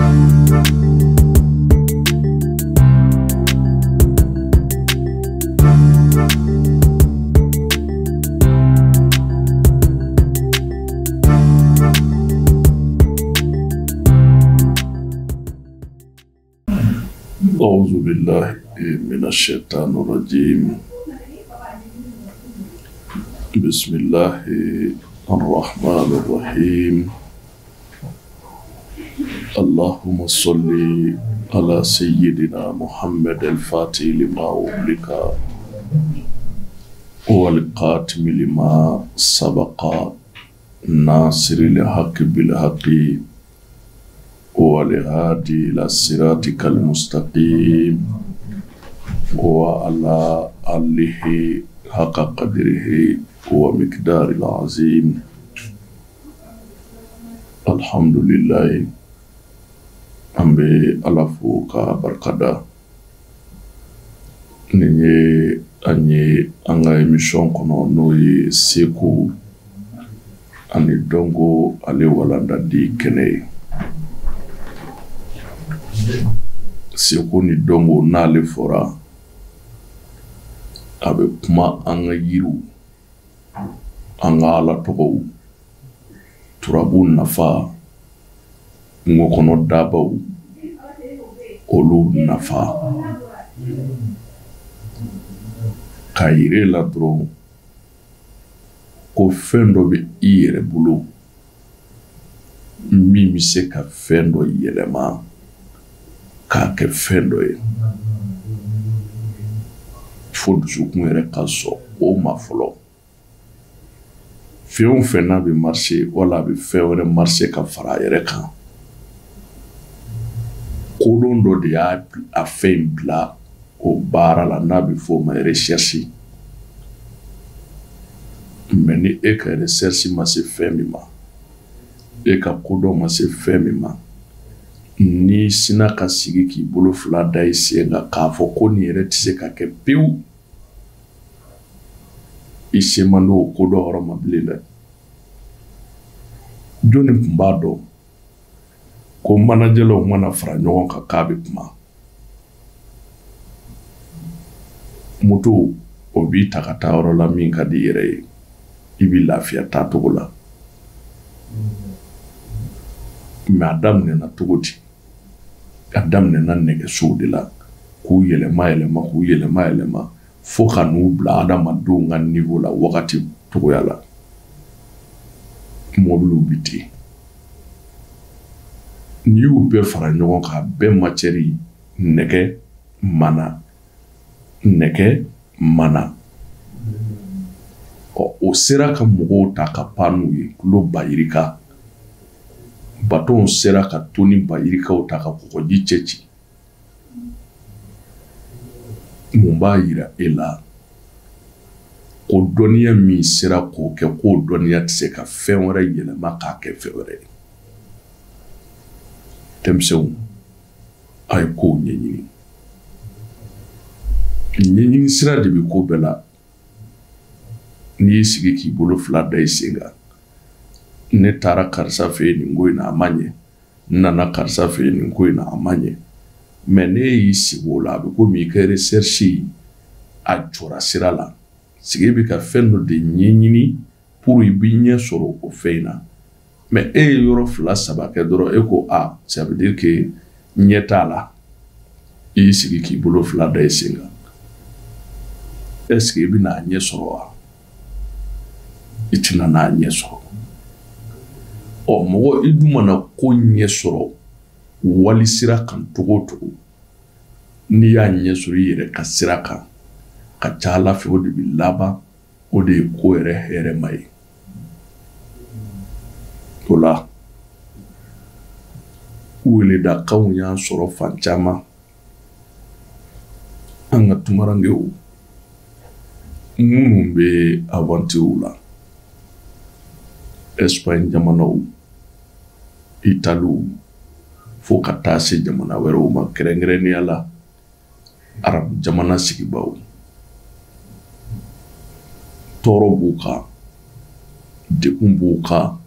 أعوذ بالله من الشيطان الرجيم. بسم الله الرحمن الرحيم. اللهم صل على سيدنا محمد الفاتح لما أغلق والقاتم لما سبق ناصر الحق بالحق والهادي إلى صراطك المستقيم وعلى آله حق قدره ومقدار العظيم. الحمد لله. An bɛ Ala fo ka barikada. Nin ye an ye an ka émission kɔnɔ, n'o ye seko ani dɔnko ale walandadi kɛnɛ ye. Seko ni dɔnko n'ale fɔra, a bɛ kuma an ka yiriw, an ka Ala tɔgɔw, turabu nafa, kungo kɔnɔ dabaw, olu nafa. K'a yir'e la dɔrɔn ko fɛn dɔ bɛ i yɛrɛ bolo min bɛ se ka fɛn dɔ yɛlɛma k'a kɛ fɛn dɔ ye, fo dusukun yɛrɛ ka sɔn o ma fɔlɔ. Fɛn o fɛn n'a bɛ marcher wala a bɛ fɛn wɛrɛ marcher ka fara a yɛrɛ kan, kodɔn dɔ de y'a a fɛn in bila o baara la, n'a bɛ f'o ma recherche. Mais ni e ka recherche ma se fɛn min ma, e ka kodɔn ma se fɛn min ma, n'i sina ka sigi k'i bolo fila da i sen kan k'a fɔ ko nin yɛrɛ tɛ se ka kɛ pewu, i se man di o kodɔn yɔrɔ ma bilen dɛ. Jɔnni tun b'a dɔn ko manajɛlaw mana fara ɲɔgɔn kan k'a bɛ kuma? Moto o b'i ta ka taa yɔrɔ la min ka di i yɛrɛ ye, i b'i lafiya taacogo la. Mais a daminɛna cogo di? A daminɛna nɛgɛsow de la, k'u yɛlɛma yɛlɛma, k'u yɛlɛma yɛlɛma fo ka n'u bila adamadenw ka niveau la wagati cogoya la. Mɔbiliw bi ten, n'i y'u bɛɛ fara ɲɔgɔn kan, a bɛɛ matière nɛgɛ mana, nɛgɛ mana. Ɔ o sera ka mɔgɔw ta ka pan n'u ye kilo ba yirika. Batonw sera ka toni ba yirikaw ta ka kɔgɔji cɛ ci. Mun b'a yira e la ko dɔnniya min sera k'o kɛ, k'o dɔnniya tɛ se ka fɛn wɛrɛ yɛlɛma k'a kɛ fɛn wɛrɛ ye? Denmisɛnw, a ye kow ɲɛɲini. Ɲɛɲini sira de bɛ ko bɛɛ la. N'i y'i sigi k'i bolo fila da i sen kan, ne taara karisa fɛ yen nin ko in na, a ma ɲɛ, n nana karisa fɛ yen nin ko in na, a ma ɲɛ. Mais n'e y'i sigi o la, a bɛ komi i ka recherche a jɔra sira la. Sigi bɛ ka fɛn dɔ de ɲɛɲini pour i b'i ɲɛ sɔrɔ o fɛn in na. Mais e ye yɔrɔ fila saba kɛ dɔrɔn, e ko a, ça veut dire que ɲɛ t'a la. I y'i sigi k'i bolo fila da i sen kan, est ce que i bɛna a ɲɛ sɔrɔ wa? I tɛna n'a ɲɛ sɔrɔ. Ɔ mɔgɔ, i dun mana ko ɲɛ sɔrɔ wali sira kan cogo o cogo, n'i y'a ɲɛ sɔrɔ i yɛrɛ ka sira kan, ka ca Ala fɛ o de bɛ laban, o de ye ko yɛrɛ hɛrɛma ye. O la weledakanw y'an sɔrɔ fan caman. An ka tunkarankew minnu bɛ aventure la, Espagne jamanaw, Italiw, fo ka taa se jamana wɛrɛw ma, kɛrɛnkɛrɛnnenya la arabu jamana sigibaw, tɔɔrɔ b'u kan, degun b'u kan.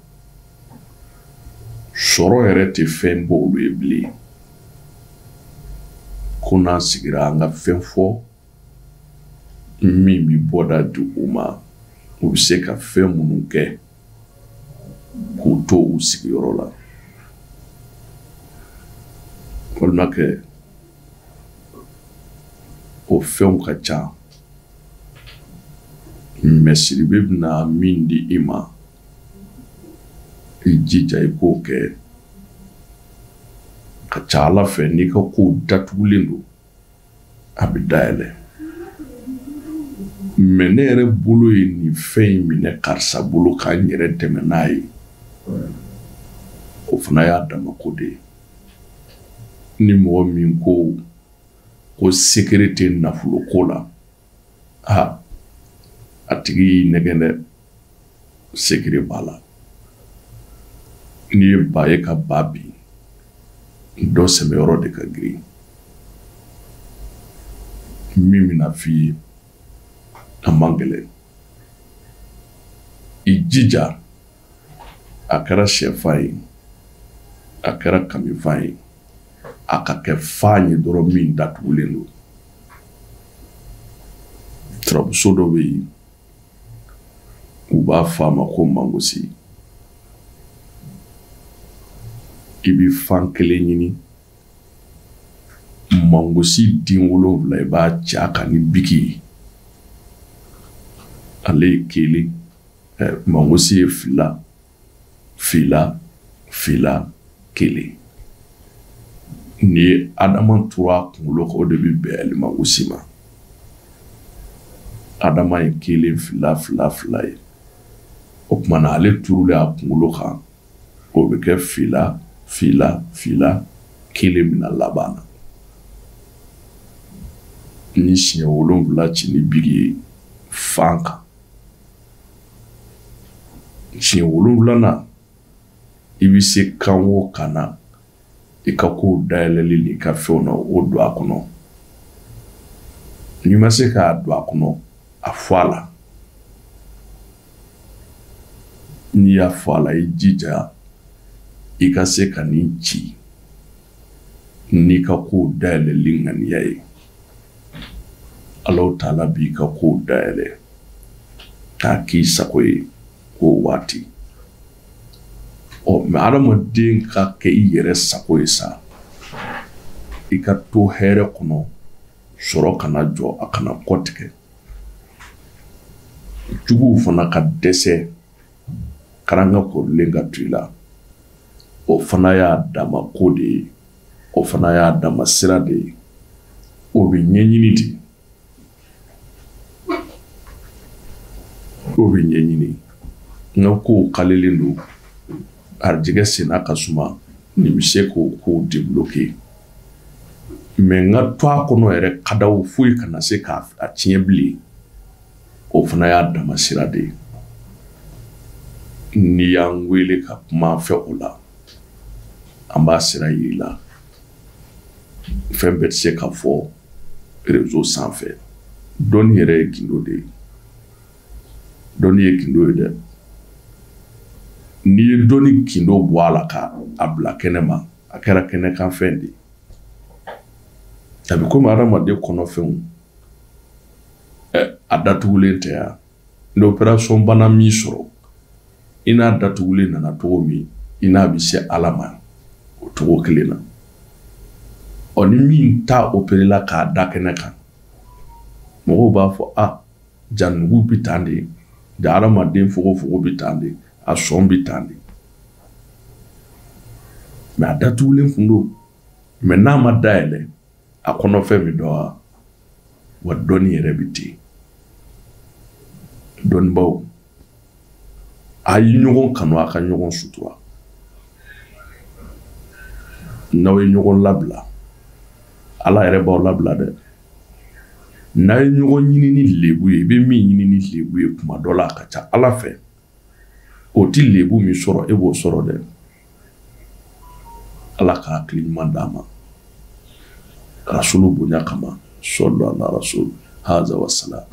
Sɔrɔ yɛrɛ tɛ fɛn bɔ olu ye bilen. Ko n'an sigira an ka fɛn fɔ min bɛ bɔda di u ma, u bɛ se ka fɛn minnu kɛ k'u to u sigiyɔrɔ la. Balimakɛ, o fɛnw ka ca, mɛ Sidibe bɛna min di i ma, i jija i k'o kɛ. Ka ca Ala fɛ, n'i ka kow datugulen don, a bɛ dayɛlɛ. Mɛ ne yɛrɛ bolo ye nin fɛn in minɛ karisa bolo k'an yɛrɛ dɛmɛ n'a ye, o fana y'a dama ko de ye. Ni mɔgɔ min ko ko secret tɛ nafolo ko la, a a tigi y'i nɛgɛn dɛ, secret b'a la. N'i ye ba ye ka ba bin, dɔ sɛmɛyɔrɔ de ka girin. Min bɛna f'i ye, a man gɛlɛn. I jija, a kɛra sɛfan ye, a kɛra kamifan ye, a ka kɛ fan ye dɔrɔn min datugulen don. Turabuso dɔ bɛ yen, u b'a fɔ a ma ko mangosi. I bɛ fan kelen ɲini, mangosi den 7 i b'a ci a kan ni biki ye. Ale ye 1, mangosi ye 2, 2, 2, 1. N'i ye Adama turu a kunkolo kan, o de bɛ bɛn mangosi ma. Adama ye 1, 2, 2, 2 ye. O tuma na ale turulen a kunkolo kan, o bɛ kɛ 2, 2, 2, 1 bɛna laban na. Ni siɲɛ 7 ci ni bigi ye fan kan, siɲɛ 7nan i bɛ se kan o kan na, i ka kow dayɛlɛli n'i ka fɛnw na, o don a kɔnɔ. N'i ma se k'a don a kɔnɔ, a fɔ a la. N'i y'a fɔ a la, i jija i ka se ka nin ci n'i ka kow dayɛlɛli ŋaniya ye. Alahu taala b'i ka kow dayɛlɛ k'a k'i sago ye k'o waati. Ɔ mɛ adamaden ka kɛ i yɛrɛ sago ye sa, i ka to hɛrɛ kɔnɔ, sɔrɔ kana jɔ, a kana kɔ tigɛ. Juguw fana ka dɛsɛ, karanga korilen ka to i la, o fana y'a dama ko de ye, o fana y'a dama sira de ye. O bɛ ɲɛɲini de, o bɛ ɲɛɲini. N ka kow kalelen don, arijɛgɛ senna ka suma, nin bɛ se k'o kow débloquer. Mɛ n ka to a kɔnɔ yɛrɛ kadaw foyi kana se k'a tiɲɛ bilen, o fana y'a dama sira de ye. N'i y'an wele ka kuma an fɛ o la, an b'a sira yir'i la. Fɛn bɛɛ tɛ se ka fɔ réseau sanfɛ. Dɔnni yɛrɛ ye gindo de ye. Dɔnni ye gindo ye dɛ. N'i ye dɔnni gindo bɔ a la ka a bila kɛnɛ ma, a kɛra kɛnɛkanfɛn de ye. A bɛ komi adamaden kɔnɔfɛnw, a datugulen tɛ yan. Ni opération bana min sɔrɔ, i n'a datugulen nana cogo min, i n'a bɛ se Ala ma o cogo kelen na. Ɔ ni min ta opéré la k'a da kɛnɛ kan, mɔgɔw b'a fɔ a ja nugu bɛ tan de, ja adamaden fogofogo bɛ tan de, a sɔn bɛ tan de. Mɛ a datugulen kun don. Mɛ n'a ma dayɛlɛ, a kɔnɔfɛn bɛ dɔn wa? Wa dɔnni yɛrɛ bɛ ten. Dɔnnibaw, a ye ɲɔgɔn kanu, a ka ɲɔgɔn sutura. N'aw ye ɲɔgɔn labila, Ala yɛrɛ b'aw labila dɛ. N'a ye ɲɔgɔn ɲini ni lebu ye, i bɛ min ɲini ni lebu ye kuma dɔ la, a ka ca Ala fɛ, o ti lebu min sɔrɔ, e b'o sɔrɔ dɛ. Ala ka hakili ɲuman d'an ma. Rasulu bonya kama, sɔllu ala rasul, haza wa salam.